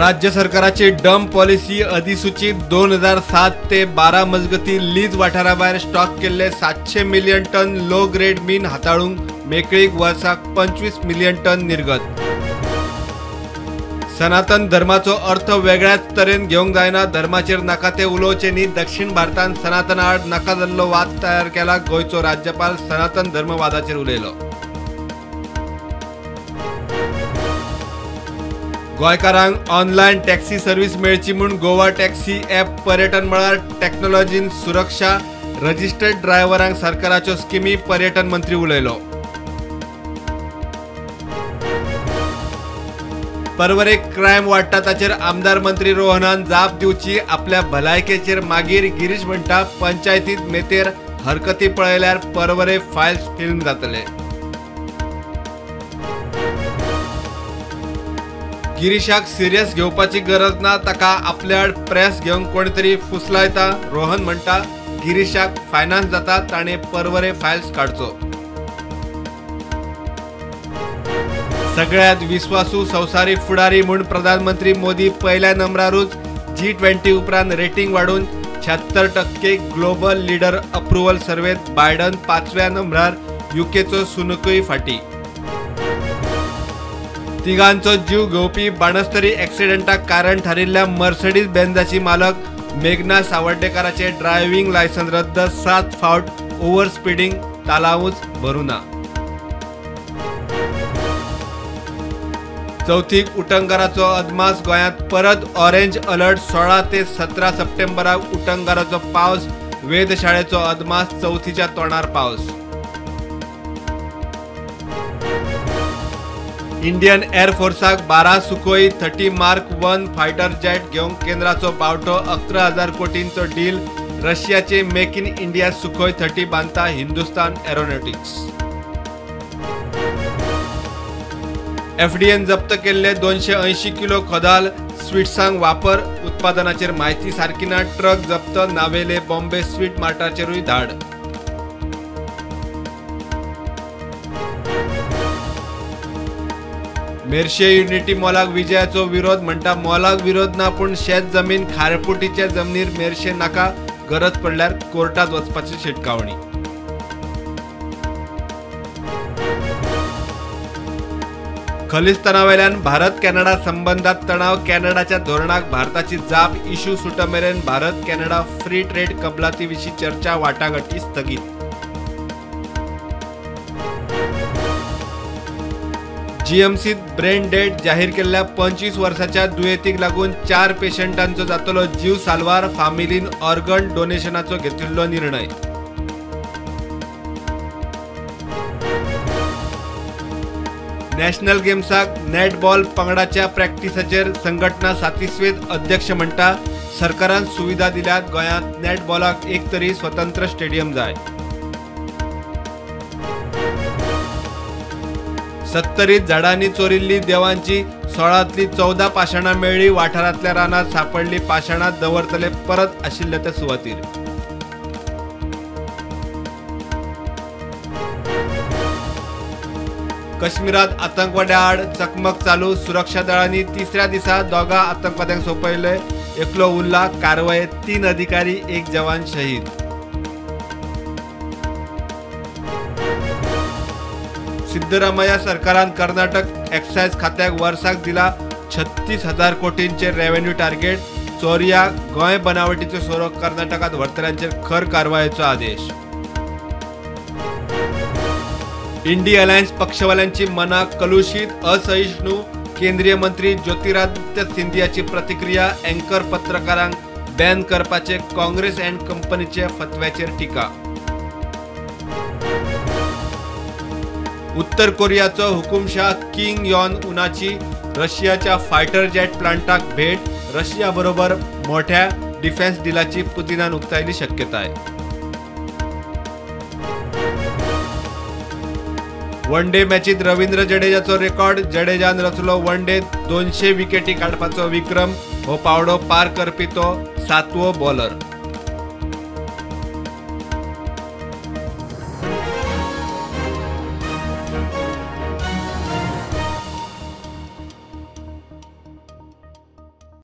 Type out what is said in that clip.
राज्य सरकाराची dump policy अधिसूचित 2007 ते 12 मजगती लीज वाठारा भायर स्टॉक केल्ले 700 मिलियन टन लो ग्रेड मीन हाताळूंक मेकळीक वर्साक 25 मिलियन टन निर्गत। सनातन धर्माचो अर्थ वेगळ्याच तरेन घेवंक जायना, धर्माचेर नाका ते उलोवचे न्ही। दक्षिण भारतान सनातना आड नाका जाल्लो वाद तयार केला। गोंयचो राज्यपाल सनातन धर्मवादाचेर उलयलो। गोंयकारांक ऑनलायन टॅक्सी सर्वीस मेळची म्हूण गोवा टॅक्सी ॲप पर्यटन मळार टॅक्नोलॉजीन सुरक्षा, रजिस्टर्ड ड्रायव्हरांक सरकाराच्यो स्किमी, पर्यटन मंत्री उलयलो। पर्वरे क्रायम वाडटा ताचेर आमदार मंत्री रोहनान जाप दिवची, आपल्या भलायकेचेर मागीर गिरीश म्हणटा पंचायतीत मेतेर हरकती पळयल्यार पर्वरे फायल्स फिल्म जातले। गिरीशाक सिरियस घेवपाची गरज ना, ताका आपल्या आड प्रेस घेवंक कोण तरी फुसलायता। रोहन म्हणटा गिरीशाक फायनान्स जाता, ताणें पर्वरे फायल्स काडचो। सगळ्यांत विस्वासू संवसारी फुडारी म्हूण प्रधानमंत्री मोदी पयल्या नंबरारूच। G20 उपरांत रेटिंग वाडून 76% ग्लोबल लिडर अप्रुव्हल सर्वेत बायडन 5व्या नंबरार, युकेचो सुनकूय फाटी। तिगांचो जीव घेवपी बाणस्तरी एक्सिडेंटाक कारण थारिल्ल्या मर्सडीज बेंजाची मालक मेघना सावर्डेकाराचे ड्रायव्हिंग लायसन्स रद्द, 7 फावट ओव्हर स्पीडिंग, तालावूच भरूना। चवथीक उटंगाराचो अदमास, गोंयांत परत ऑरेंज अलर्ट। 16 ते 17 सप्टेंबराक उटंगाराचो पावस, वेधशाळेचो अदमास चवथीच्या तोंडार पावस। इंडियन एअरफोर्साक 12 सुखोई 30 मार्क 1 फायटर जेट घेवंक केंद्राचो बावटो, 11,000 कोटींचो डील। रशियाचे मेक इन इंडिया सुखोई 30 बांदता हिंदुस्तान एरोनॉटिक्स। एफडीएन जप्त केल्ले 280 किलो खदाल स्वीट्सांक वापर, उत्पादनाचेर म्हायती सारकी ना, ट्रक जप्त, नावेले बॉम्बे स्वीट मार्टाचेरूय धाड। मेरशे युनिटी मॉलाक विजयाचो विरोध, म्हणटा मॉलाक विरोध ना पूण शेत जमीन खारपुटीच्या जमनीर मेरशे नाका, गरज पडल्यार कोर्टात वचपाची शिटकावणी। खलिस्तानावेल्यान भारत कॅनडा संबंधात तणाव, कॅनडाच्या धोरणाक भारताची जाप, इश्यू सुटमेरेन भारत कॅनडा फ्री ट्रेड कबलाती विशीं चर्चा वाटाघाटी स्थगीत। जीएमसीत ब्रेन डेड जाहीर केल्ल्या 25 वर्साच्या दुयेंतीक लागून 4 पेशंटांचो जातलो जीव साल्वार, फामिलीन ऑर्गन डोनेशनाचो घेतिल्लो निर्णय। नॅशनल गेम्साक नेटबॉल पंगडाच्या प्रॅक्टिसाचेर संघटना सातिस्वेद, अध्यक्ष म्हणटा सरकारान सुविधा दिल्यात, गोंयांत नेटबॉलाक एक तरी स्वतंत्र स्टेडियम जाय। 70 झाडांनी चोरिल्ली देवांची 16तली 14 पाषाणां मेळ्ळी, वाठारांतल्या रानांत सापडली पाषाणां दवरतले परत आशिल्ले ते सुवातीर। काश्मीरात आतंकवाद्या आड चकमक चालू, सुरक्षा दळांनी तिसऱ्या दिसा 2 आतंकवाद्यांक सोंपयले, एकलो उरला। कारवायेत 3 अधिकारी 1 जवान शहीद। सिद्धरामय्या सरकारान कर्नाटक एक्सायज खात्याक वर्साक दिला 36,000 कोटींचे रेव्हेन्यू टार्गेट। चोरया गोंय बनावटीचो सोरो कर्नाटकात व्हरतल्यांचेर खर कारवायेचो आदेश। इंडी अलायन्स पक्षवाल्यांची मनां कलुशीत, असहिष्णु, केंद्रीय मंत्री ज्योतिरादित्य सिंधियाची प्रतिक्रिया, अँकर पत्रकारांक बॅन करपाचे काँग्रेस अँड कंपनीचे फतव्याचेर टिका। उत्तर कोरियाचो हुकुमशाह किंग यॉन उनाची रशियाच्या फायटर जेट प्लांटाक भेट, रशिया बरोबर मोठ्या डिफेन्स डिलाची पुतिनान उक्तायली शक्यताय। वन डे मॅचीत रवींद्र जडेजाचो रेकॉर्ड, जडेजान रचलो वन डे 200 विकेटी काडपाचो विक्रम, हो पावडो पार करपी तो 7वो बॉलर।